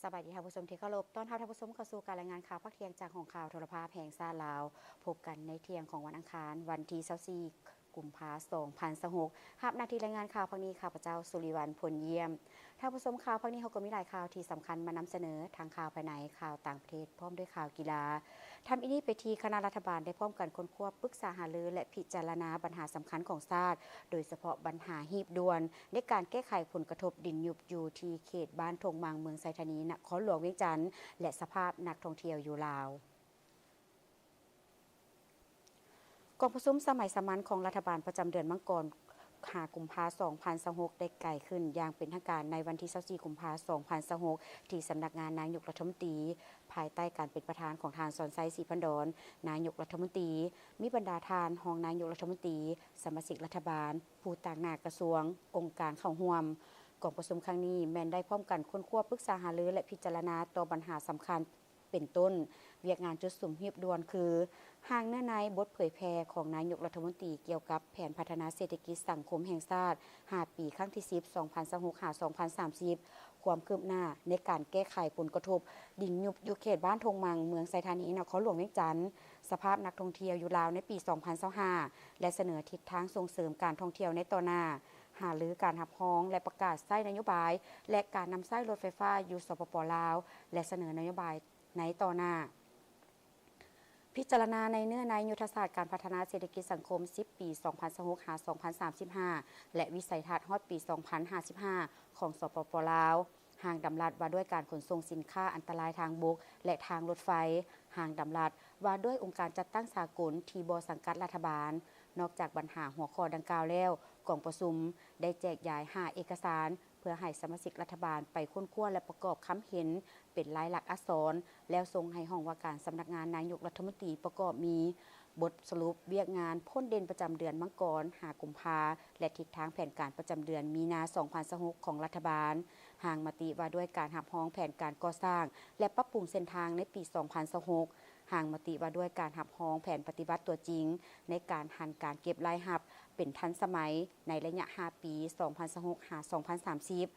ສະບາຍດີທ່ານຜູ້ຊົມທີ່ເຄົາລົບ, ຕ້ອນຮັບທ່ານຜູ້ຊົມເຂົ້າສູ່ການລາຍງານຂ່າວພາກທ່ຽງຈາກຫ້ອງຂ່າວໂທລະພາບແຫ່ງຊາດລາວ. ພົບກັນໃນທ່ຽງຂອງວັນອັງຄານ ວັນທີຊາວສີ່ ກຸມພາ ສອງພັນຊາວຫົກ, ຮັບໜ້າທີ່ລາຍງານຂ່າວພາກນີ້ ຂ້າພະເຈົ້າ ສຸລິວັນ ພົນຢ້ຽມ. ທ່ານຜູ້ຊົມ, ຂ່າວພາກນີ້ເຮົາກໍມີຫຼາຍຂ່າວທີ່ສຳຄັນມານຳສະເໜີ, ທັງຂ່າວພາຍໃນ, ຂ່າວຕ່າງປະເທດ ພ້ອມດ້ວຍຂ່າວກິລາ. ທຳອິດນີ້ໄປທີ່ຄະນະລັດຖະບານໄດ້ພ້ອມກັນຄົ້ນຄວ້າ, ປຶກສາຫາລື ແລະ ພິຈາລະນາບັນຫາສຳຄັນຂອງຊາດ, ໂດຍສະເພາະບັນຫາຮີບດ່ວນ ໃນການແກ້ໄຂຜົນກະທົບດິນຍຸບຢູ່ທີ່ເຂດບ້ານທົ່ງມັງ ເມືອງໄຊທານີ ນະຄອນຫຼວງວຽງຈັນ ແລະ ສະພາບນັກທ່ອງທ່ຽວຢູ່ລາວ. ກອງປະຊຸມສະໄໝສາມັນຂອງລັດຖະບານປະຈຳເດືອນມັງກອນ ຫ້າ ກຸມພາ ສອງພັນຊາວຫົກ ໄດ້ກາຍຂຶ້ນຢ່າງເປັນທາງການໃນວັນທີຊາວສີ່ ກຸມພາ ສອງພັນຊາວຫົກ ທີ່ສຳນັກງານນາຍົກລັດຖະມົນຕີ ພາຍໃຕ້ການເປັນປະທານຂອງທ່ານ ສອນໄຊ ສີພັນດອນ ນາຍົກລັດຖະມົນຕີ, ມີບັນດາທ່ານຮອງນາຍົກລັດຖະມົນຕີ, ສະມາຊິກລັດຖະບານ, ຜູ້ຕາງໜ້າກະຊວງ, ອົງການເຂົ້າຮ່ວມ. ກອງປະຊຸມຄັ້ງນີ້ແມ່ນໄດ້ພ້ອມກັນຄົ້ນຄວ້າ, ປຶກສາຫາລື ແລະ ພິຈາລະນາຕໍ່ບັນຫາສຳຄັນ ເປັນຕົ້ນ ວຽກງານຈຸດສຸມຮີບດ່ວນຄື ຮ່າງເນື້ອໃນບົດເຜີຍແຜ່ຂອງນາຍົກລັດຖະມົນຕີກ່ຽວກັບແຜນພັດທະນາເສດຖະກິດສັງຄົມແຫ່ງຊາດ ຫ້າ ປີ ຄັ້ງທີສິບ ສອງພັນຊາວຫົກ ຫາ ສອງພັນສາມສິບ, ຄວາມຄືບໜ້າໃນການແກ້ໄຂຜົນກະທົບດິນຍຸບຢູ່ເຂດບ້ານທົ່ງມັງ ເມືອງໄຊທານີ ນະຄອນຫຼວງວຽງຈັນ, ສະພາບນັກທ່ອງທ່ຽວຢູ່ລາວໃນປີ ສອງພັນຊາວຫ້າ ແລະ ສະເໜີທິດທາງສົ່ງເສີມການທ່ອງທ່ຽວໃນຕໍ່ໜ້າ, ຫາລືການຮັບຮອງ ແລະ ປະກາດໃຊ້ນະໂຍບາຍ ແລະ ການນຳໃຊ້ລົດໄຟຟ້າຢູ່ ສປປ ລາວ ແລະ ສະເໜີນະໂຍບາຍ ໃນຕໍ່ໜ້າ, ພິຈາລະນາໃນເນື້ອໃນຍຸດທະສາດການພັດທະນາເສດຖະກິດສັງຄົມ ສິບ ປີ ສອງພັນຊາວຫົກ ຫາ ສອງພັນສາມສິບຫ້າ ແລະ ວິໄສທັດຮອດປີ ສອງພັນຫ້າສິບຫ້າ ຂອງ ສປປ ລາວ, ຮ່າງດຳລັດວ່າດ້ວຍການຂົນສົ່ງສິນຄ້າອັນຕະລາຍທາງບົກ ແລະ ທາງລົດໄຟ, ຮ່າງດຳລັດວ່າດ້ວຍອົງການຈັດຕັ້ງສາກົນທີ່ບໍ່ສັງກັດລັດຖະບານ. ນອກຈາກບັນຫາຫົວຂໍ້ດັ່ງກ່າວແລ້ວ, ກອງປະຊຸມໄດ້ແຈກຢາຍຫ້າເອກະສານ ເພື່ອໃຫ້ສະມາຊິກລັດຖະບານໄປຄົ້ນຄວ້າ ແລະ ປະກອບຄຳເຫັນເປັນລາຍລັກອັກສອນ ແລ້ວສົ່ງໃຫ້ຫ້ອງວ່າການສຳນັກງານນາຍົກລັດຖະມົນຕີ ປະກອບມີ ບົດສະຫຼຸບວຽກງານພົ້ນເດັ່ນປະຈຳເດືອນມັງກອນ ຫ້າ ກຸມພາ ແລະ ທິດທາງແຜນການປະຈຳເດືອນມີນາ ສອງພັນຊາວຫົກ ຂອງລັດຖະບານ, ຮ່າງມະຕິວ່າດ້ວຍການຮັບຮອງແຜນການກໍ່ສ້າງ ແລະ ປັບປຸງເສັ້ນທາງໃນປີ ສອງພັນຊາວຫົກ, ຮ່າງມະຕິວ່າດ້ວຍການຮັບຮອງແຜນປະຕິບັດຕົວຈິງ ໃນການຫັນການເກັບລາຍຮັບເປັນທັນສະໄໝໃນໄລຍະຫ້າປີ ສອງພັນຊາວຫົກ ຫາ ສອງພັນສາມສິບ,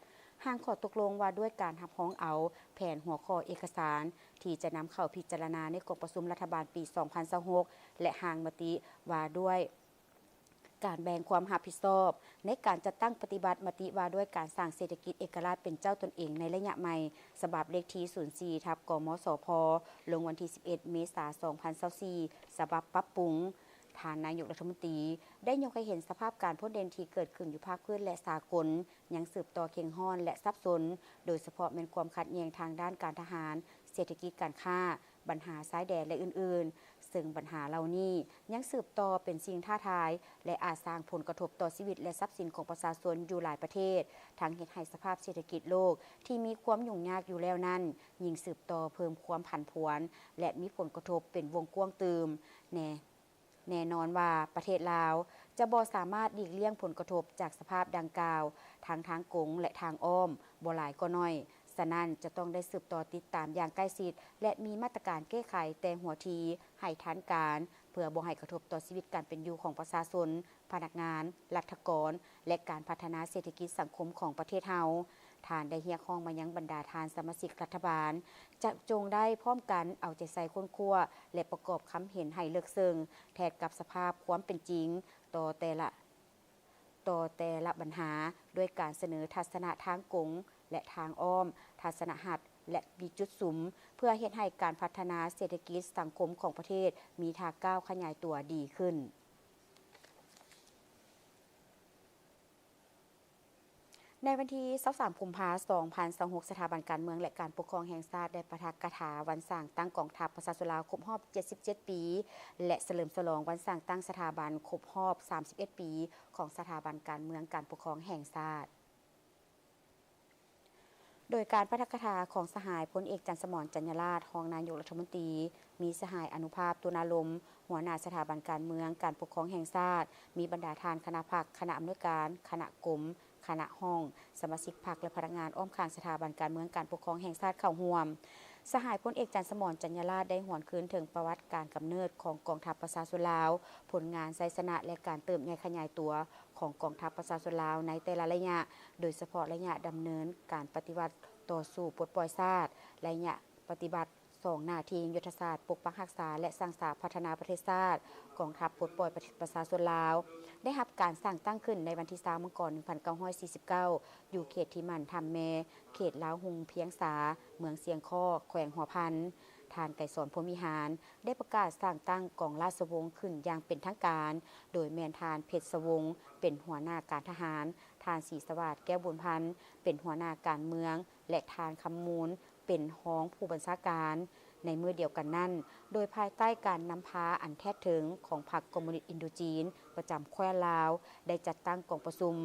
ຮ່າງຂໍ້ຕົກລົງວ່າດ້ວຍການຮັບຮອງເອົາແຜນຫົວຂໍ້ເອກະສານ ທີ່ຈະນຳເຂົ້າພິຈາລະນາໃນກອງປະຊຸມລັດຖະບານປີ ສອງພັນຊາວຫົກ ແລະ ຮ່າງມະຕິວ່າດ້ວຍການແບ່ງຄວາມຮັບຜິດຊອບໃນການຈັດຕັ້ງປະຕິບັດມະຕິວ່າດ້ວຍການສ້າງເສດຖະກິດເອກະລາດເປັນເຈົ້າຕົນເອງໃນໄລຍະໃໝ່ ສະບັບເລກທີ ສູນສີ່ ທັບ ກມສພ ລົງວັນທີ ສິບເອັດ ເມສາ ສອງພັນຊາວສີ່ ສະບັບປັບປຸງ. ທ່ານນາຍົກລັດຖະມົນຕີໄດ້ຍົກໃຫ້ເຫັນສະພາບການພົ້ນເດັ່ນທີ່ເກີດຂຶ້ນຢູ່ພາກພື້ນ ແລະ ສາກົນ ຍັງສືບຕໍ່ເຄັ່ງຮ້ອນ ແລະ ສັບສົນ, ໂດຍສະເພາະແມ່ນຄວາມຂັດແຍ່ງທາງດ້ານການທະຫານ, ເສດຖະກິດ, ການຄ້າ, ບັນຫາຊາຍແດນ ແລະ ອື່ນໆ, ເຊິ່ງບັນຫາເຫຼົ່ານີ້ຍັງສືບຕໍ່ເປັນສິ່ງທ້າທາຍ ແລະ ອາດສ້າງຜົນກະທົບຕໍ່ຊີວິດ ແລະ ຊັບສິນຂອງປະຊາຊົນຢູ່ຫຼາຍປະເທດ, ທັງເຮັດໃຫ້ສະພາບເສດຖະກິດໂລກທີ່ມີຄວາມຫຍຸ້ງຍາກຢູ່ແລ້ວນັ້ນ ຍິ່ງສືບຕໍ່ເພີ່ມຄວາມຜັນຜວນ ແລະ ມີຜົນກະທົບເປັນວົງກວ້າງຕື່ມ. ແນ່ ແນ່ນອນວ່າປະເທດລາວຈະບໍ່ສາມາດຫຼີກລ່ຽງຜົນກະທົບຈາກສະພາບດັ່ງກ່າວ ທັງທາງກົງ ແລະ ທາງອ້ອມ ບໍ່ຫຼາຍກໍໜ້ອຍ. ສະນັ້ນ, ຈະຕ້ອງໄດ້ສືບຕໍ່ຕິດຕາມຢ່າງໃກ້ຊິດ ແລະ ມີມາດຕະການແກ້ໄຂແຕ່ຫົວທີໃຫ້ທັນການ ເພື່ອບໍ່ໃຫ້ກະທົບຕໍ່ຊີວິດການເປັນຢູ່ຂອງປະຊາຊົນ, ພະນັກງານ, ລັດຖະກອນ ແລະ ການພັດທະນາເສດຖະກິດສັງຄົມຂອງປະເທດເຮົາ. ທ່ານໄດ້ຮຽກຮ້ອງມາຍັງບັນດາທ່ານສະມາຊິກລັດຖະບານ ຈະຈົ່ງໄດ້ພ້ອມກັນເອົາໃຈໃສ່ຄົ້ນຄວ້າ ແລະ ປະກອບຄຳເຫັນໃຫ້ເລິກເຊິ່ງ ແທດກັບສະພາບຄວາມເປັນຈິງຕໍ່ແຕ່ລະ ຕໍ່ແຕ່ລະບັນຫາ ດ້ວຍການສະເໜີທັດສະນະທາງກົງ ແລະ ທາງອ້ອມ, ທັດສະນະຫັດ ແລະ ມີຈຸດສຸມ ເພື່ອເຮັດໃຫ້ການພັດທະນາເສດຖະກິດສັງຄົມຂອງປະເທດມີທ່າກ້າວຂະຫຍາຍຕົວດີຂຶ້ນ. ໃນວັນທີຊາວສາມ ກຸມພາ ສອງພັນຊາວຫົກ ສະຖາບັນການເມືອງ ແລະ ການປົກຄອງແຫ່ງຊາດ ໄດ້ປາຖະກະຖາວັນສ້າງຕັ້ງກອງທັບປະຊາຊົນລາວຄົບຮອບເຈັດສິບເຈັດປີ ແລະ ສະເຫຼີມສະຫຼອງວັນສ້າງຕັ້ງສະຖາບັນຄົບຮອບສາມສິບເອັດປີ ຂອງສະຖາບັນການເມືອງ ການປົກຄອງແຫ່ງຊາດ. ໂດຍການປາຖະກະຖາຂອງສະຫາຍພົນເອກ ຈັນສະໝອນ ຈັນຍາລາດ ຮອງນາຍົກລັດຖະມົນຕີ, ມີສະຫາຍ ອະນຸພາບ ຕຸນາລົມ ຫົວໜ້າສະຖາບັນການເມືອງ ການປົກຄອງແຫ່ງຊາດ, ມີບັນດາທ່ານຄະນະພັກ, ຄະນະອຳນວຍການ, ຄະນະກົມ, ຄະນະຫ້ອງ, ສະມາຊິກພັກ ແລະ ພະນັກງານອ້ອມຂ້າງສະຖາບັນການເມືອງ ການປົກຄອງແຫ່ງຊາດເຂົ້າຮ່ວມ. ສະຫາຍພົນເອກ ຈັນສະໝອນ ຈັນຍາລາດ ໄດ້ຫວນຄືນເຖິງປະຫວັດການກຳເນີດຂອງກອງທັບປະຊາຊົນລາວ, ຜົນງານໄຊຊະນະ ແລະ ການເຕີບໃຫຍ່ຂະຫຍາຍຕົວຂອງກອງທັບປະຊາຊົນລາວໃນແຕ່ລະໄລຍະ, ໂດຍສະເພາະໄລຍະດຳເນີນການປະຕິວັດ ຕໍ່ສູ້ປົດປ່ອຍຊາດ ໄລຍະປະຕິບັດສອງໜ້າທີ່ ຍຸດທະສາດປົກປັກຮັກສາ ແລະ ສ້າງສາພັດທະນາປະເທດຊາດ, ກອງທັບປົດປ່ອຍປະຊາຊົນລາວ ໄດ້ຮັບການສ້າງຕັ້ງຂຶ້ນໃນວັນທີຊາວ ມັງກອນ ໜຶ່ງພັນເກົ້າຮ້ອຍສີ່ສິບເກົ້າ ຢູ່ເຂດທີ່ໝັ້ນຖ້ຳແມ່, ເຂດລາວຮຸ່ງພຽງສາ, ເມືອງຊຽງຄໍ້, ແຂວງຫົວພັນ. ທ່ານ ໄກສອນ ພົມວິຫານ ໄດ້ປະກາດສ້າງຕັ້ງກອງລາຊະວົງຂຶ້ນຢ່າງເປັນທາງການ, ໂດຍແມ່ນທ່ານ ເພັດສະວົງ ເປັນຫົວໜ້າການທະຫານ, ທ່ານ ສີສະຫວາດ ແກ້ວບຸນພັນ ເປັນຫົວໜ້າການເມືອງ ແລະ ທ່ານ ຄຳມູນ ເປັນຮອງຜູ້ບັນຊາການ. ໃນມື້ດຽວກັນນັ້ນ, ໂດຍພາຍໃຕ້ການນຳພາອັນແທດເຖິງຂອງພັກຄອມມູນິດອິນໂດຈີນ ປະຈຳແຄວ້ນລາວ ໄດ້ຈັດຕັ້ງກອງປະຊຸມ,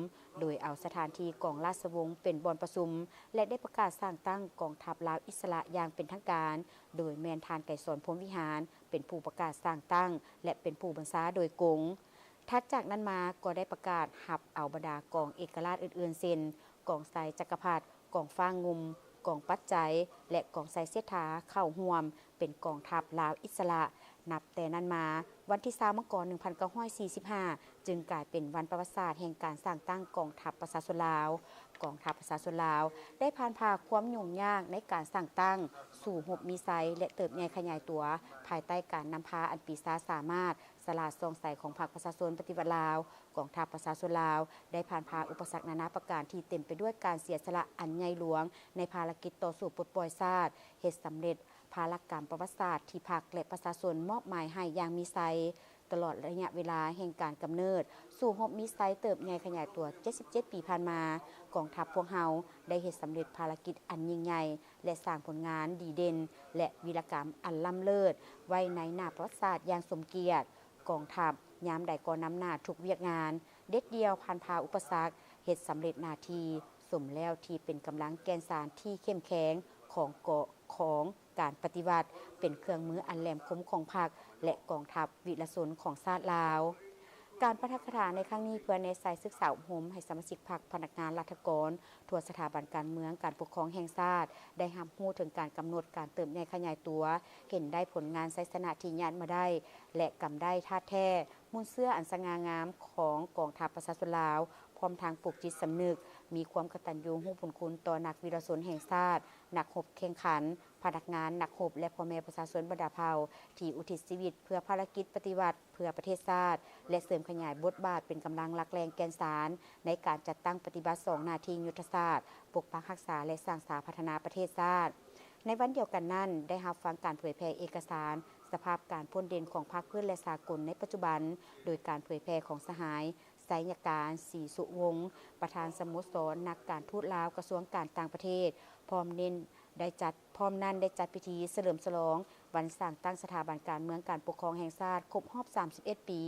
ໂດຍເອົາສະຖານທີ່ກອງລາຊະວົງເປັນບ່ອນປະຊຸມ ແລະ ໄດ້ປະກາດສ້າງຕັ້ງກອງທັບລາວອິດສະຫຼະຢ່າງເປັນທາງການ, ໂດຍແມ່ນທ່ານ ໄກສອນ ພົມວິຫານ ເປັນຜູ້ປະກາດສ້າງຕັ້ງ ແລະ ເປັນຜູ້ບັນຊາໂດຍກົງ. ຖັດຈາກນັ້ນມາກໍໄດ້ປະກາດຮັບເອົາບັນດາກອງເອກະລາດອື່ນໆ ເຊັ່ນ ກອງໄຊຈັກກະພັດ, ກອງຟ້າງຸ່ມ, ກອງປັດໄຈ ແລະ ກອງໄຊເສດຖາ ເຂົ້າຮ່ວມເປັນກອງທັບລາວອິດສະຫຼະ. ນັບແຕ່ນັ້ນມາ, ວັນທີຊາວ ມັງກອນ ໜຶ່ງພັນເກົ້າຮ້ອຍສີ່ສິບຫ້າ ຈຶ່ງກາຍເປັນວັນປະຫວັດສາດແຫ່ງການສ້າງຕັ້ງກອງທັບປະຊາຊົນລາວ. ກອງທັບປະຊາຊົນລາວໄດ້ຜ່ານຜ່າຄວາມຫຍຸ້ງຍາກໃນການສ້າງຕັ້ງ, ສູ້ຮົບມີໄຊ ແລະ ເຕີບໃຫຍ່ຂະຫຍາຍຕົວ ພາຍໃຕ້ການນຳພາອັນປີຊາສາມາດ, ສະຫຼາດສ່ອງໃສຂອງພັກປະຊາຊົນປະຕິວັດລາວ. ກອງທັບປະຊາຊົນລາວໄດ້ຜ່ານຜ່າອຸປະສັກນານາປະການທີ່ເຕັມໄປດ້ວຍການເສຍສະຫຼະອັນໃຫຍ່ຫຼວງໃນພາລະກິດຕໍ່ສູ້ປົດປ່ອຍຊາດ, ເຮັດສຳເລັດພາລະກຳປະຫວັດສາດທີ່ພັກ ແລະ ປະຊາຊົນມອບໝາຍໃຫ້ຢ່າງມີໄຊ. ຕະຫຼອດໄລຍະເວລາແຫ່ງການກຳເນີດ, ສູ້ຮົບມີໄຊເຕີບໃຫຍ່ຂະຫຍາຍຕົວເຈັດສິບເຈັດປີຜ່ານມາ, ກອງທັບພວກເຮົາໄດ້ເຮັດສຳເລັດພາລະກິດອັນຍິ່ງໃຫຍ່ ແລະ ສ້າງຜົນງານດີເດັ່ນ ແລະ ວີລະກຳອັນລ້ຳເລີດໄວ້ໃນໜ້າປະຫວັດສາດຢ່າງສົມກຽດ. ກອງທັບຍາມໃດກໍນຳໜ້າທຸກວຽກງານ, ເດັດດ່ຽວຜ່ານຜ່າອຸປະສັກ, ເຮັດສຳເລັດໜ້າທີ່, ສົມແລ້ວທີ່ເປັນກຳລັງແກ່ນສານທີ່ເຂັ້ມແຂງຂອງເກາະ ຂອງການປະຕິວັດ, ເປັນເຄື່ອງມືອັນແຫຼມຄົມຂອງພັກ ແລະ ກອງທັບວິລະຊົນຂອງຊາດລາວ. ການປາຖະກະຖາໃນຄັ້ງນີ້ເພື່ອແນໃສ່ສຶກສາອົບຮົມໃຫ້ສະມາຊິກພັກ, ພະນັກງານລັດຖະກອນທົ່ວສະຖາບັນການເມືອງ, ການປົກຄອງແຫ່ງຊາດ ໄດ້ຮັບຮູ້ເຖິງການກຳນົດການເຕີບໃຫຍ່ຂະຫຍາຍຕົວ, ເຫັນໄດ້ຜົນງານໄຊຊະນະທີ່ຍາດມາໄດ້ ແລະ ກຳໄດ້ທາດແທ້, ມູນເຊື້ອອັນສະຫງ່າງາມຂອງກອງທັບປະຊາຊົນລາວ, ພ້ອມທັງປູກຈິດສຳນຶກ, ມີຄວາມກະຕັນຍູຮູ້ບຸນຄຸນຕໍ່ນັກວິລະຊົນແຫ່ງຊາດ, ນັກຮົບແຂ່ງຂັນ, ພະນັກງານ, ນັກຮົບ ແລະ ພໍ່ແມ່ປະຊາຊົນບັນດາເຜົ່າ ທີ່ອຸທິດຊີວິດເພື່ອພາລະກິດປະຕິວັດ ເພື່ອປະເທດຊາດ ແລະ ເສີມຂະຫຍາຍບົດບາດເປັນກຳລັງຫຼັກແຫຼ່ງແກ່ນສານໃນການຈັດຕັ້ງປະຕິບັດສອງໜ້າທີ່ຍຸດທະສາດ, ປົກປັກຮັກສາ ແລະ ສ້າງສາພັດທະນາປະເທດຊາດ. ໃນວັນດຽວກັນນັ້ນ, ໄດ້ຮັບຟັງການເຜີຍແຜ່ເອກະສານສະພາບການພົ້ນເດັ່ນຂອງພາກພື້ນ ແລະ ສາກົນໃນປັດຈຸບັນ, ໂດຍການເຜີຍແຜ່ຂອງສະຫາຍ ໄຊຍະການ ສີສຸວົງ ປະທານສະໂມສອນນັກການທູດລາວ ກະຊວງການຕ່າງປະເທດ, ພ້ອມເນັ້ນໄດ້ຈັດ ພ້ອມນັ້ນໄດ້ຈັດພິທີສະເຫຼີມສະຫຼອງວັນສ້າງຕັ້ງສະຖາບັນການເມືອງການປົກຄອງແຫ່ງຊາດຄົບຮອບສາມສິບເອັດປີ,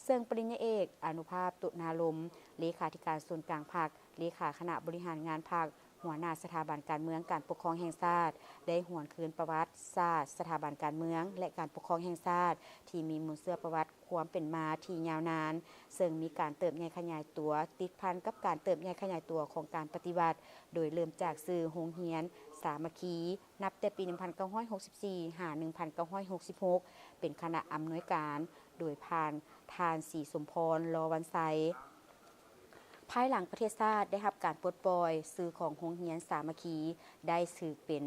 ເຊິ່ງປະລິນຍາເອກ ອານຸພາບ ຕຸນາລົມ ເລຂາທິການສູນກາງພັກ, ເລຂາຄະນະບໍລິຫານງານພັກ, ຫົວໜ້າສະຖາບັນການເມືອງການປົກຄອງແຫ່ງຊາດ ໄດ້ຫວນຄືນປະຫວັດສາດສະຖາບັນການເມືອງ ແລະ ການປົກຄອງແຫ່ງຊາດ ທີ່ມີມູນເຊື້ອປະຫວັດຄວາມເປັນມາທີ່ຍາວນານ, ເຊິ່ງມີການເຕີບໃຫຍ່ຂະຫຍາຍຕົວ ຕິດພັນກັບການເຕີບໃຫຍ່ຂະຫຍາຍຕົວຂອງການປະຕິວັດ, ໂດຍເລີ່ມຈາກຊື່ໂຮງຮຽນສາມັກຄີ ນັບແຕ່ປີໜຶ່ງພັນເກົ້າຮ້ອຍຫົກສິບສີ່ ຫາ ໜຶ່ງພັນເກົ້າຮ້ອຍຫົກສິບຫົກ ເປັນຄະນະອຳນວຍການ ໂດຍຜ່ານທ່ານ ສີສົມພອນ ລໍວັນໄຊ. ພາຍຫຼັງປະເທດຊາດໄດ້ຮັບການປົດປ່ອຍ, ຊື່ຂອງໂຮງຮຽນສາມັກຄີໄດ້ຖືກເປັນ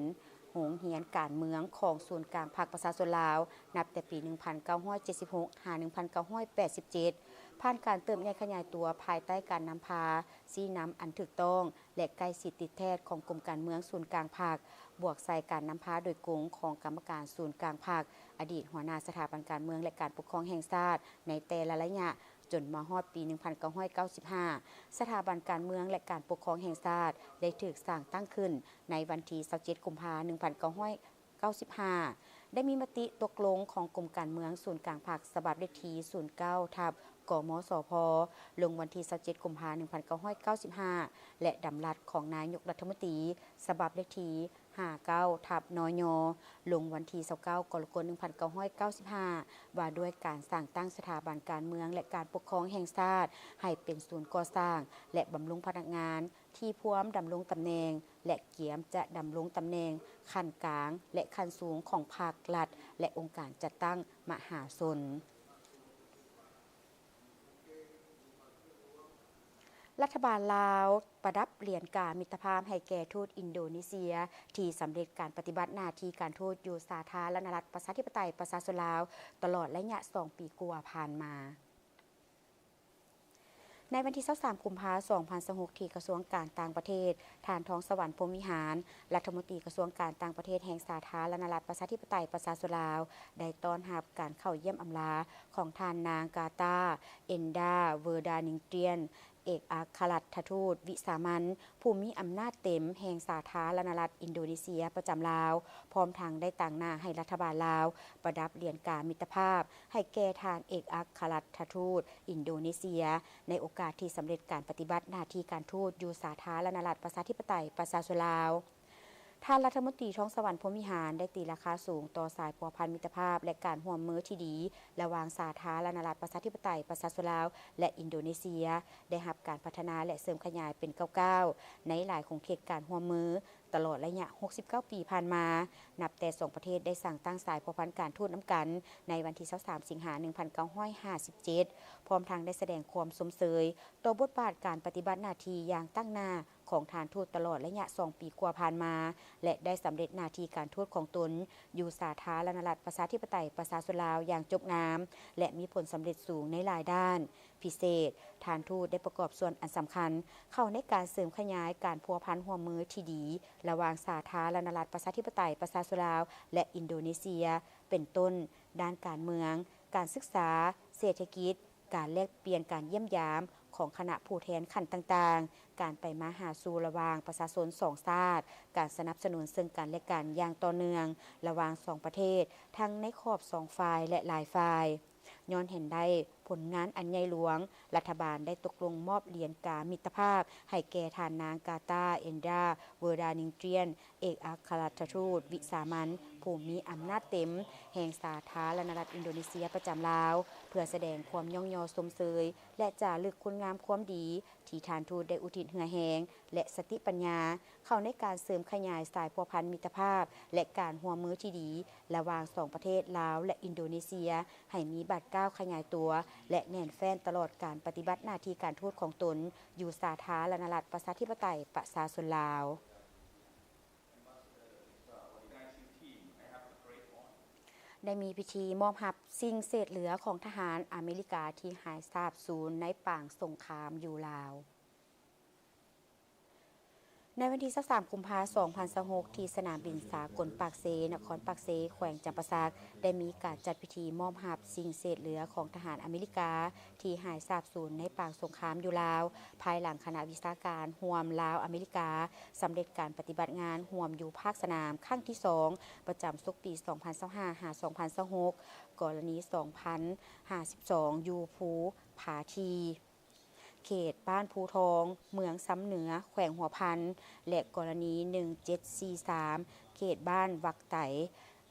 ໂຮງຮຽນການເມືອງຂອງສູນກາງພັກປະຊາຊົນລາວ ນັບແຕ່ປີໜຶ່ງພັນເກົ້າຮ້ອຍເຈັດສິບຫົກ ຫາ ໜຶ່ງພັນເກົ້າຮ້ອຍແປດສິບເຈັດ ຜ່ານການເຕີບໃຫຍ່ຂະຫຍາຍຕົວພາຍໃຕ້ການນຳພາ, ຊີ້ນຳອັນຖືກຕ້ອງ ແລະ ໃກ້ຊິດຕິດແທດຂອງກົມການເມືອງສູນກາງພັກ, ບວກໃສ່ການນຳພາໂດຍກົງຂອງກຳມະການສູນກາງພັກ, ອະດີດຫົວໜ້າສະຖາບັນການເມືອງ ແລະ ການປົກຄອງແຫ່ງຊາດໃນແຕ່ລະໄລຍະ, ຈົນມາຮອດປີໜຶ່ງພັນເກົ້າຮ້ອຍເກົ້າສິບຫ້າ ສະຖາບັນການເມືອງ ແລະ ການປົກຄອງແຫ່ງຊາດ ໄດ້ຖືກສ້າງຕັ້ງຂຶ້ນໃນວັນທີຊາວເຈັດ ກຸມພາ ໜຶ່ງພັນເກົ້າຮ້ອຍເກົ້າສິບຫ້າ ໄດ້ມີມະຕິຕົກລົງຂອງກົມການເມືອງສູນກາງພັກ ສະບັບເລກທີ ສູນເກົ້າ ທັບ ກມສພ ລົງວັນທີຊາວເຈັດ ກຸມພາ ໜຶ່ງພັນເກົ້າຮ້ອຍເກົ້າສິບຫ້າ ແລະ ດຳລັດຂອງນາຍົກລັດຖະມົນຕີ ສະບັບເລກທີ ຫ້າເກົ້າ ທັບ ນຍ ລົງວັນທີຊາວເກົ້າ ກໍລະກົດ ໜຶ່ງພັນເກົ້າຮ້ອຍເກົ້າສິບຫ້າ ວ່າດ້ວຍການສ້າງຕັ້ງສະຖາບັນການເມືອງ ແລະ ການປົກຄອງແຫ່ງຊາດ ໃຫ້ເປັນສູນກໍ່ສ້າງ ແລະ ບຳລຸງພະນັກງານທີ່ພວມດຳລົງຕຳແໜ່ງ ແລະ ກຽມຈະດຳລົງຕຳແໜ່ງຂັ້ນກາງ ແລະ ຂັ້ນສູງຂອງພັກ, ລັດ ແລະ ອົງການຈັດຕັ້ງມະຫາຊົນ. ລັດຖະບານລາວປະດັບຫຼຽນກາມິດຕະພາບໃຫ້ແກ່ທູດອິນໂດເນເຊຍ ທີ່ສຳເລັດການປະຕິບັດໜ້າທີ່ການທູດຢູ່ສາທາລະນະລັດປະຊາທິປະໄຕປະຊາຊົນລາວ ຕະຫຼອດໄລຍະສອງປີກວ່າຜ່ານມາ. ໃນວັນທີຊາວສາມ ກຸມພາ ສອງພັນຊາວຫົກ ທີ່ກະຊວງການຕ່າງປະເທດ, ທ່ານ ທອງສະຫວັນ ພົມວິຫານ ລັດຖະມົນຕີກະຊວງການຕ່າງປະເທດແຫ່ງສາທາລະນະລັດປະຊາທິປະໄຕປະຊາຊົນລາວ ໄດ້ຕ້ອນຮັບການເຂົ້າຢ້ຽມອຳລາຂອງທ່ານນາງ ກາຕາ ເອັນດາ ເວີດານິງຕຽນ ເອກອັກຄະລັດຖະທູດວິສາມັນ ຜູ້ມີອຳນາດເຕັມແຫ່ງສາທາລະນະລັດອິນໂດເນເຊຍປະຈຳລາວ, ພ້ອມທັງໄດ້ຕາງໜ້າໃຫ້ລັດຖະບານລາວປະດັບຫຼຽນກາມິດຕະພາບໃຫ້ແກ່ທ່ານເອກອັກຄະລັດຖະທູດອິນໂດເນເຊຍ ໃນໂອກາດທີ່ສຳເລັດການປະຕິບັດໜ້າທີ່ການທູດຢູ່ສາທາລະນະລັດປະຊາທິປະໄຕປະຊາຊົນລາວ. ທ່ານລັດຖະມົນຕີ ທອງສະຫວັນ ພົມວິຫານ ໄດ້ຕີລາຄາສູງຕໍ່ສາຍພົວພັນມິດຕະພາບ ແລະ ການຮ່ວມມືທີ່ດີລະຫວ່າງສາທາລະນະລັດປະຊາທິປະໄຕປະຊາຊົນລາວ ແລະ ອິນໂດເນເຊຍ ໄດ້ຮັບການພັດທະນາ ແລະ ເສີມຂະຫຍາຍເປັນກ້າວໆ ໃນຫຼາຍຂົງເຂດການຮ່ວມມື ຕະຫຼອດໄລຍະຫົກສິບເກົ້າປີຜ່ານມາ, ນັບແຕ່ສອງປະເທດໄດ້ສ້າງຕັ້ງສາຍພົວພັນການທູດນຳກັນໃນວັນທີຊາວສາມ ສິງຫາ ໜຶ່ງພັນເກົ້າຮ້ອຍຫ້າສິບເຈັດ ພ້ອມທັງໄດ້ສະແດງຄວາມຊົມເຊີຍຕໍ່ບົດບາດການປະຕິບັດໜ້າທີ່ຢ່າງຕັ້ງໜ້າຂອງທ່ານທູດຕະຫຼອດໄລຍະສອງປີກວ່າຜ່ານມາ ແລະ ໄດ້ສຳເລັດໜ້າທີ່ການທູດຂອງຕົນຢູ່ສາທາລະນະລັດປະຊາທິປະໄຕປະຊາຊົນລາວຢ່າງຈົບງາມ ແລະ ມີຜົນສຳເລັດສູງໃນຫຼາຍດ້ານ. ພິເສດ, ທ່ານທູດໄດ້ປະກອບສ່ວນອັນສຳຄັນເຂົ້າໃນການເສີມຂະຫຍາຍການພົວພັນຮ່ວມມືທີ່ດີລະຫວ່າງສາທາລະນະລັດປະຊາທິປະໄຕປະຊາຊົນລາວ ແລະ ອິນໂດເນເຊຍ, ເປັນຕົ້ນ ດ້ານການເມືອງ, ການສຶກສາ, ເສດຖະກິດ, ການແລກປ່ຽນການຢ້ຽມຢາມຂອງຄະນະຜູ້ແທນຂັ້ນຕ່າງໆ, ການໄປມາຫາສູ່ລະຫວ່າງປະຊາຊົນສອງຊາດ, ການສະໜັບສະໜູນເຊິ່ງກັນ ແລະ ກັນຢ່າງຕໍ່ເນື່ອງລະຫວ່າງສອງປະເທດ, ທັງໃນຂອບສອງຝ່າຍ ແລະ ຫຼາຍຝ່າຍ. ຍ້ອນເຫັນໄດ້ຜົນງານອັນໃຫຍ່ຫຼວງ, ລັດຖະບານໄດ້ຕົກລົງມອບຫຼຽນກາມິດຕະພາບໃຫ້ແກ່ທ່ານນາງ ກາຕາ ເອັນດາ ເວີດານິງຕຽນ ເອກອັກຄະລັດຖະທູດວິສາມັນ ຜູ້ມີອຳນາດເຕັມແຫ່ງສາທາລະນະລັດອິນໂດເນເຊຍປະຈຳລາວ ເພື່ອສະແດງຄວາມຍ້ອງຍໍຊົມເຊີຍ ແລະ ຈາລຶກຄຸນງາມຄວາມດີ ທີ່ທ່ານທູດໄດ້ອຸທິດເຫື່ອແຮງ ແລະ ສະຕິປັນຍາ ເຂົ້າໃນການເສີມຂະຫຍາຍສາຍພົວພັນມິດຕະພາບ ແລະ ການຮ່ວມມືທີ່ດີລະຫວ່າງສອງປະເທດລາວ ແລະ ອິນໂດເນເຊຍ ໃຫ້ມີບາດກ້າວຂະຫຍາຍຕົວ ແລະ ແໜ້ນແຟ້ນຕະຫຼອດການປະຕິບັດໜ້າທີ່ການທູດຂອງຕົນຢູ່ສາທາລະນະລັດປະຊາທິປະໄຕປະຊາຊົນລາວ. ໄດ້ມີພິທີມອບຮັບສິ່ງເສດເຫຼືອຂອງທະຫານອາເມລິກາທີ່ຫາຍສາບສູນໃນປາງສົງຄາມຢູ່ລາວ. ໃນວັນທີຊາວສາມ ກຸມພາ ສອງພັນຊາວຫົກ ທີ່ສະໜາມບິນສາກົນປາກເຊ, ນະຄອນປາກເຊ, ແຂວງຈຳປາສັກ ໄດ້ມີການຈັດພິທີມອບຮັບສິ່ງເສດເຫຼືອຂອງທະຫານອາເມລິກາ ທີ່ຫາຍສາບສູນໃນປາງສົງຄາມຢູ່ລາວ, ພາຍຫຼັງຄະນະວິຊາການຮ່ວມລາວ-ອາເມລິກາ ສຳເລັດການປະຕິບັດງານຮ່ວມຢູ່ພາກສະໜາມຄັ້ງທີສອງ ປະຈຳສົກປີສອງພັນຊາວຫ້າ ຫາ ສອງພັນຊາວຫົກ, ກໍລະນີສອງພັນຫ້າສິບສອງ ຢູ່ພູຜາຖີ່ ເຂດບ້ານພູທອງ, ເມືອງຊຳເໜືອ, ແຂວງຫົວພັນ ແລະ ກໍລະນີໜຶ່ງເຈັດສີ່ສາມ ເຂດບ້ານວັກໄຕ,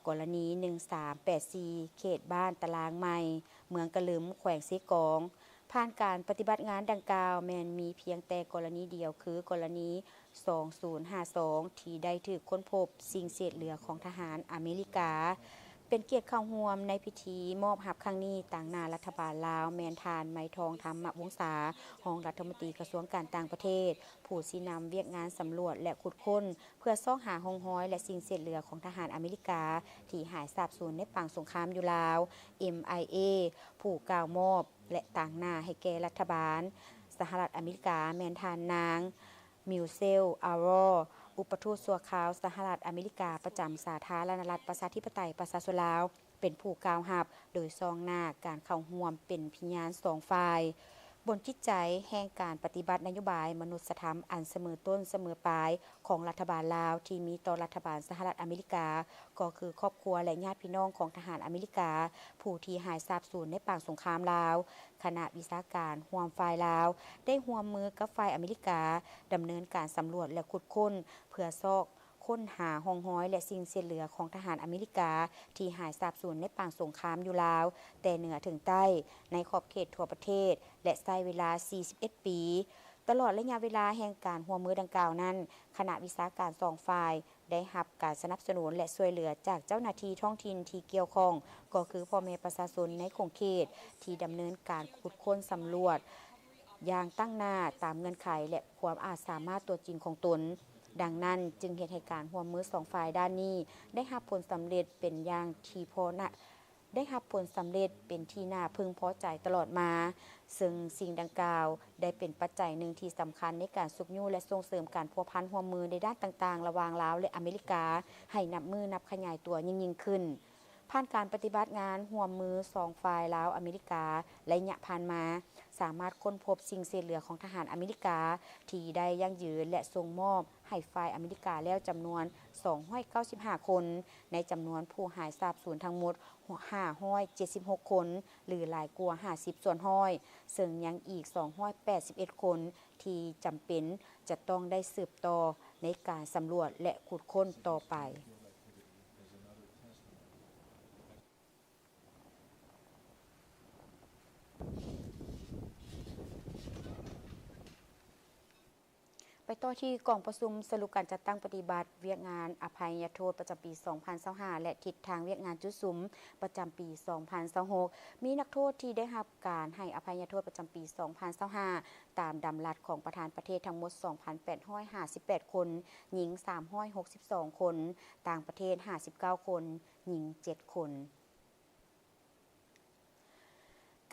ກໍລະນີໜຶ່ງສາມແປດສີ່ ເຂດບ້ານຕະລາງໃໝ່, ເມືອງກະລຶມ, ແຂວງເຊກອງ. ຜ່ານການປະຕິບັດງານດັ່ງກ່າວ ແມ່ນມີພຽງແຕ່ກໍລະນີດຽວ ຄືກໍລະນີ ສອງສູນຫ້າສອງ ທີ່ໄດ້ຖືກຄົ້ນພົບສິ່ງເສດເຫຼືອຂອງທະຫານອາເມລິກາ. ເປັນກຽດເຂົ້າຮ່ວມໃນພິທີມອບຮັບຄັ້ງນີ້ ຕາງໜ້າລັດຖະບານລາວ ແມ່ນທ່ານ ໄມທອງ ທຳມະວົງສາ, ຮອງລັດຖະມົນຕີກະຊວງການຕ່າງປະເທດ, ຜູ້ຊີ້ນຳວຽກງານສຳຫຼວດ ແລະ ຂຸດຄົ້ນ ເພື່ອຊອກຫາຮ່ອງຮອຍ ແລະ ສິ່ງເສດເຫຼືອຂອງທະຫານອາເມລິກາ ທີ່ຫາຍສາບສູນໃນປາງສົງຄາມຢູ່ລາວ ເອັມໄອເອ ຜູ້ກ່າວມອບ ແລະ ຕາງໜ້າໃຫ້ແກ່ລັດຖະບານສະຫະລັດອາເມລິກາ ແມ່ນທ່ານນາງ ມິວເຊລ ອາຣໍ ອຸປະທູດຊົ່ວຄາວສະຫະລັດອາເມລິກາປະຈຳສາທາລະນະລັດປະຊາທິປະໄຕປະຊາຊົນລາວ ເປັນຜູ້ກ່າວຮັບ ໂດຍສ່ອງໜ້າການເຂົ້າຮ່ວມເປັນພະຍານສອງຝ່າຍ. ບົນຈິດໃຈແຫ່ງການປະຕິບັດນະໂຍບາຍມະນຸດສະທຳອັນສະເໝີຕົ້ນສະເໝີປາຍຂອງລັດຖະບານລາວ ທີ່ມີຕໍ່ລັດຖະບານສະຫະລັດອາເມລິກາ ກໍຄືຄອບຄົວ ແລະ ຍາດພີ່ນ້ອງຂອງທະຫານອາເມລິກາ ຜູ້ທີ່ຫາຍສາບສູນໃນປາງສົງຄາມລາວ. ຄະນະວິຊາການຮ່ວມຝ່າຍລາວ ໄດ້ຮ່ວມມືກັບຝ່າຍອາເມລິກາ ດຳເນີນການສຳຫຼວດ ແລະ ຂຸດຄົ້ນ ເພື່ອຊອກຄົ້ນຫາຮ່ອງຮອຍ ແລະ ສິ່ງເສດເຫຼືອຂອງທະຫານອາເມລິກາ ທີ່ຫາຍສາບສູນໃນປາງສົງຄາມຢູ່ລາວ ແຕ່ເໜືອເຖິງໃຕ້ ໃນຂອບເຂດທົ່ວປະເທດ ແລະ ໃຊ້ເວລາສີ່ສິບເອັດປີ. ຕະຫຼອດໄລຍະເວລາແຫ່ງການຮ່ວມມືດັ່ງກ່າວນັ້ນ, ຄະນະວິຊາການສອງຝ່າຍ ໄດ້ຮັບການສະໜັບສະໜູນ ແລະ ຊ່ວຍເຫຼືອຈາກເຈົ້າໜ້າທີ່ທ້ອງຖິ່ນທີ່ກ່ຽວຂ້ອງ, ກໍຄືພໍ່ແມ່ປະຊາຊົນໃນຂົງເຂດທີ່ດຳເນີນການຂຸດຄົ້ນສຳຫຼວດ ຢ່າງຕັ້ງໜ້າຕາມເງື່ອນໄຂ ແລະ ຄວາມອາດສາມາດຕົວຈິງຂອງຕົນ. ດັ່ງນັ້ນ, ຈຶ່ງເຮັດໃຫ້ການຮ່ວມມືສອງຝ່າຍດ້ານນີ້ໄດ້ຮັບຜົນສຳເລັດເປັນຢ່າງທີ່ພໍນະ ໄດ້ຮັບຜົນສຳເລັດເປັນທີ່ໜ້າເພິ່ງພໍໃຈຕະຫຼອດມາ, ເຊິ່ງສິ່ງດັ່ງກ່າວໄດ້ເປັນປັດໄຈໜຶ່ງທີ່ສຳຄັນໃນການຊຸກຍູ້ ແລະ ສົ່ງເສີມການພົວພັນຮ່ວມມືໃນດ້ານຕ່າງໆ ລະຫວ່າງລາວ ແລະ ອາເມລິກາ ໃຫ້ນັບມື້ນັບຂະຫຍາຍຕົວຍິ່ງໆຂຶ້ນ. ຜ່ານການປະຕິບັດງານຮ່ວມມືສອງຝ່າຍລາວ-ອາເມລິກາໄລຍະຜ່ານມາ, ສາມາດຄົ້ນພົບສິ່ງເສດເຫຼືອຂອງທະຫານອາເມລິກາທີ່ໄດ້ຢັ້ງຢືນ ແລະ ສົ່ງມອບໃຫ້ຝ່າຍອາເມລິກາແລ້ວຈຳນວນສອງຮ້ອຍເກົ້າສິບຫ້າຄົນ, ໃນຈຳນວນຜູ້ຫາຍສາບສູນທັງໝົດຫ້າຮ້ອຍເຈັດສິບຫົກຄົນ ຫຼື ຫຼາຍກວ່າຫ້າສິບສ່ວນຮ້ອຍ, ເຊິ່ງຍັງອີກສອງຮ້ອຍແປດສິບເອັດຄົນທີ່ຈຳເປັນຈະຕ້ອງໄດ້ສືບຕໍ່ໃນການສຳຫຼວດ ແລະ ຂຸດຄົ້ນຕໍ່ໄປ. ໄປຕໍ່ທີ່ກອງປະຊຸມສະຫຼຸບການຈັດຕັ້ງປະຕິບັດວຽກງານອະໄພຍະໂທດປະຈຳປີສອງພັນຊາວຫ້າ ແລະ ທິດທາງວຽກງານຈຸດສຸມປະຈຳປີສອງພັນຊາວຫົກ ມີນັກໂທດທີ່ໄດ້ຮັບການໃຫ້ອະໄພຍະໂທດປະຈຳປີສອງພັນຊາວຫ້າ ຕາມດຳລັດຂອງປະທານປະເທດທັງໝົດສອງພັນແປດຮ້ອຍຫ້າສິບແປດຄົນ, ຍິງສາມຮ້ອຍຫົກສິບສອງຄົນ, ຕ່າງປະເທດຫ້າສິບເກົ້າຄົນ, ຍິງເຈັດຄົນ.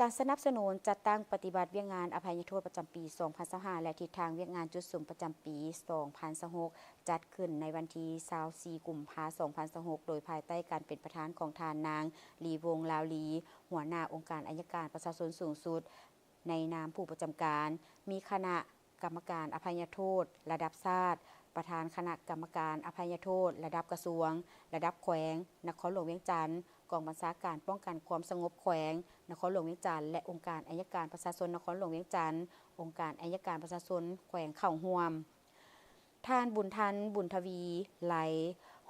ການສະໜັບສະໜູນຈັດຕັ້ງປະຕິບັດວຽກງານອະໄພຍະໂທດປະຈຳປີສອງພັນຊາວຫ້າ ແລະ ທິດທາງວຽກງານຈຸດສຸມປະຈຳປີສອງພັນຊາວຫົກ ຈັດຂຶ້ນໃນວັນທີຊາວສີ່ ກຸມພາ ສອງພັນຊາວຫົກ ໂດຍພາຍໃຕ້ການເປັນປະທານຂອງທ່ານນາງ ລີວົງ ລາວລີ, ຫົວໜ້າອົງການໄອຍະການປະຊາຊົນສູງສຸດ ໃນນາມຜູ້ປະຈຳການ, ມີຄະນະ ກຳມະການອະໄພຍະໂທດລະດັບຊາດ, ປະທານຄະນະກຳມະການອະໄພຍະໂທດລະດັບກະຊວງ, ລະດັບແຂວງ, ນະຄອນຫຼວງວຽງຈັນ, ກອງບັນຊາການປ້ອງກັນຄວາມສະຫງົບແຂວງນະຄອນຫຼວງວຽງຈັນ ແລະ ອົງການໄອຍະການປະຊາຊົນນະຄອນຫຼວງວຽງຈັນ, ອົງການໄອຍະການປະຊາຊົນແຂວງເຂົ້າຮ່ວມ. ທ່ານ ບຸນທັນ ບຸນທະວີໄລ,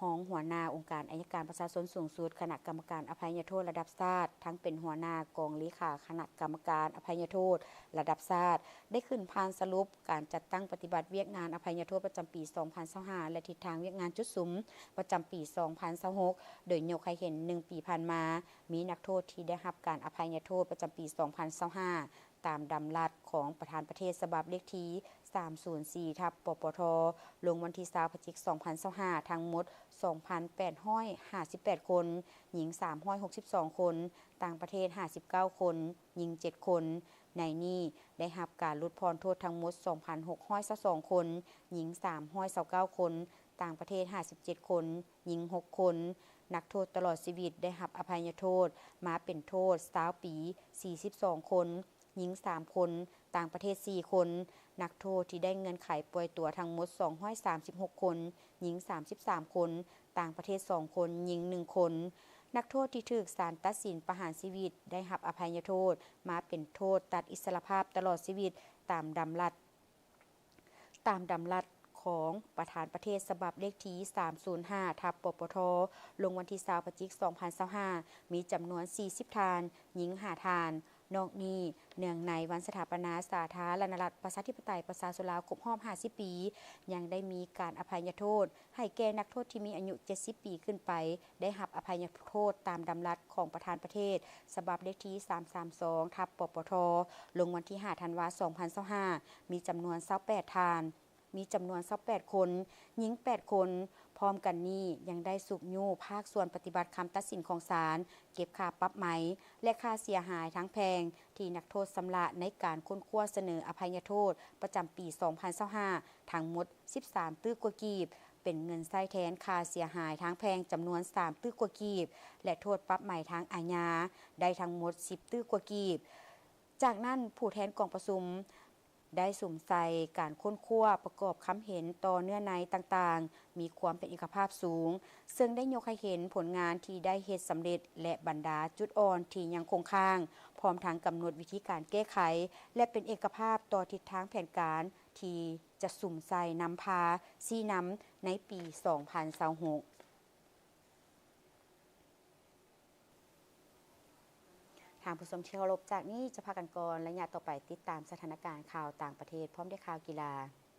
ຮອງຫົວໜ້າອົງການໄອຍະການປະຊາຊົນສູງສຸດ, ຄະນະກຳມະການອະໄພຍະໂທດລະດັບຊາດ, ທັງເປັນຫົວໜ້າກອງເລຂາຄະນະກຳມະການອະໄພຍະໂທດລະດັບຊາດ, ໄດ້ຂຶ້ນຜ່ານສະຫຼຸບ ການຈັດຕັ້ງປະຕິບັດວຽກງານອະໄພຍະໂທດປະຈຳປີສອງພັນຊາວຫ້າ ແລະ ທິດທາງວຽກງານຈຸດສຸມປະຈຳປີສອງພັນຊາວຫົກ ໂດຍຍົກໃຫ້ເຫັນໜຶ່ງປີຜ່ານມາ ມີນັກໂທດທີ່ໄດ້ຮັບການອະໄພຍະໂທດປະຈຳປີສອງພັນຊາວຫ້າ ຕາມດຳລັດຂອງປະທານປະເທດ ສະບັບເລກທີສາມສູນສີ່ ທັບ ປປທ ລົງວັນທີຊາວ ພະຈິກ ສອງພັນຊາວຫ້າ ທັງໝົດສອງພັນແປດຮ້ອຍຫ້າສິບແປດຄົນ, ຍິງສາມຮ້ອຍຫົກສິບສອງຄົນ, ຕ່າງປະເທດຫ້າສິບເກົ້າຄົນ, ຍິງເຈັດຄົນ. ໃນນີ້ໄດ້ຮັບການຫຼຸດຜ່ອນໂທດທັງໝົດສອງພັນຫົກຮ້ອຍຊາວສອງຄົນ, ຍິງສາມຮ້ອຍຊາວເກົ້າຄົນ, ຕ່າງປະເທດຫ້າສິບເຈັດຄົນ, ຍິງຫົກຄົນ. ນັກໂທດຕະຫຼອດຊີວິດໄດ້ຮັບອະໄພຍະໂທດມາເປັນໂທດຊາວປີ ສີ່ສິບສອງຄົນ, ຍິງສາມຄົນ, ຕ່າງປະເທດສີ່ຄົນ. ນັກໂທດທີ່ໄດ້ເງື່ອນໄຂປ່ອຍຕົວທັງໝົດສອງຮ້ອຍສາມສິບຫົກຄົນ, ຍິງສາມສິບສາມຄົນ, ຕ່າງປະເທດສອງຄົນ, ຍິງໜຶ່ງຄົນ. ນັກໂທດທີ່ຖືກສານຕັດສິນປະຫານຊີວິດໄດ້ຮັບອະໄພຍະໂທດມາເປັນໂທດຕັດອິດສະຫຼະພາບຕະຫຼອດຊີວິດຕາມດຳລັດ ຕາມດຳລັດຂອງປະທານປະເທດ ສະບັບເລກທີສາມສູນຫ້າ ທັບ ປປທ ລົງວັນທີຊາວ ພະຈິກ ສອງພັນຊາວຫ້າ ມີຈຳນວນສີ່ສິບທ່ານ, ຍິງຫ້າທ່ານ. ນອກນີ້, ເນື່ອງໃນວັນສະຖາປະນາສາທາລະນະລັດ ປະຊາທິປະໄຕ ປະຊາຊົນລາວ ຄົບຮອບຫ້າສິບປີ, ຍັງໄດ້ມີການອະໄພຍະໂທດ ໃຫ້ແກ່ນັກໂທດທີ່ມີອາຍຸເຈັດສິບປີຂຶ້ນໄປ ໄດ້ຮັບອະໄພຍະໂທດຕາມດຳລັດຂອງປະທານປະເທດ ສະບັບເລກທີສາມສາມສອງ ທັບ ປປທ ລົງວັນທີຫ້າ ທັນວາ ສອງພັນຊາວຫ້າ ມີຈຳນວນຊາວແປດທ່ານ, ມີຈຳນວນຊາວແປດຄົນ, ຍິງແປດຄົນ. ພ້ອມກັນນີ້, ຍັງໄດ້ຊຸກຍູ້ພາກສ່ວນປະຕິບັດຄຳຕັດສິນຂອງສານ, ເກັບຄ່າປັບໃໝ ແລະ ຄ່າເສຍຫາຍທາງແພ່ງ ທີ່ນັກໂທດຊຳລະໃນການຄົ້ນຄວ້າສະເໜີອະໄພຍະໂທດປະຈຳປີສອງພັນຊາວຫ້າ ທັງໝົດສິບສາມຕື້ກວ່າກີບ, ເປັນເງິນໃຊ້ແທນຄ່າເສຍຫາຍທາງແພ່ງຈຳນວນສາມຕື້ກວ່າກີບ ແລະ ໂທດປັບໃໝທາງອາຍາໄດ້ທັງໝົດສິບຕື້ກວ່າກີບ. ຈາກນັ້ນ, ຜູ້ແທນກອງປະຊຸມໄດ້ສຸມໃສ່ການຄົ້ນຄວ້າປະກອບຄຳເຫັນຕໍ່ເນື້ອໃນຕ່າງໆ ມີຄວາມເປັນເອກະພາບສູງ, ເຊິ່ງໄດ້ຍົກໃຫ້ເຫັນຜົນງານທີ່ໄດ້ເຮັດສຳເລັດ ແລະ ບັນດາຈຸດອ່ອນທີ່ຍັງຄົງຄ້າງ, ພ້ອມທັງກຳນົດວິທີການແກ້ໄຂ ແລະ ເປັນເອກະພາບຕໍ່ທິດທາງແຜນການທີ່ຈະສຸມໃສ່ນຳພາຊີ້ນຳໃນປີສອງພັນຊາວຫົກ. ທ່ານຜູ້ຊົມທີ່ເຄົາລົບ, ຈາກນີ້ຈະພັກກັນກ່ອນ, ໄລຍະຕໍ່ໄປຕິດຕາມສະຖານະການຂ່າວຕ່າງປະເທດ ພ້ອມດ້ວຍຂ່າວກິລາ.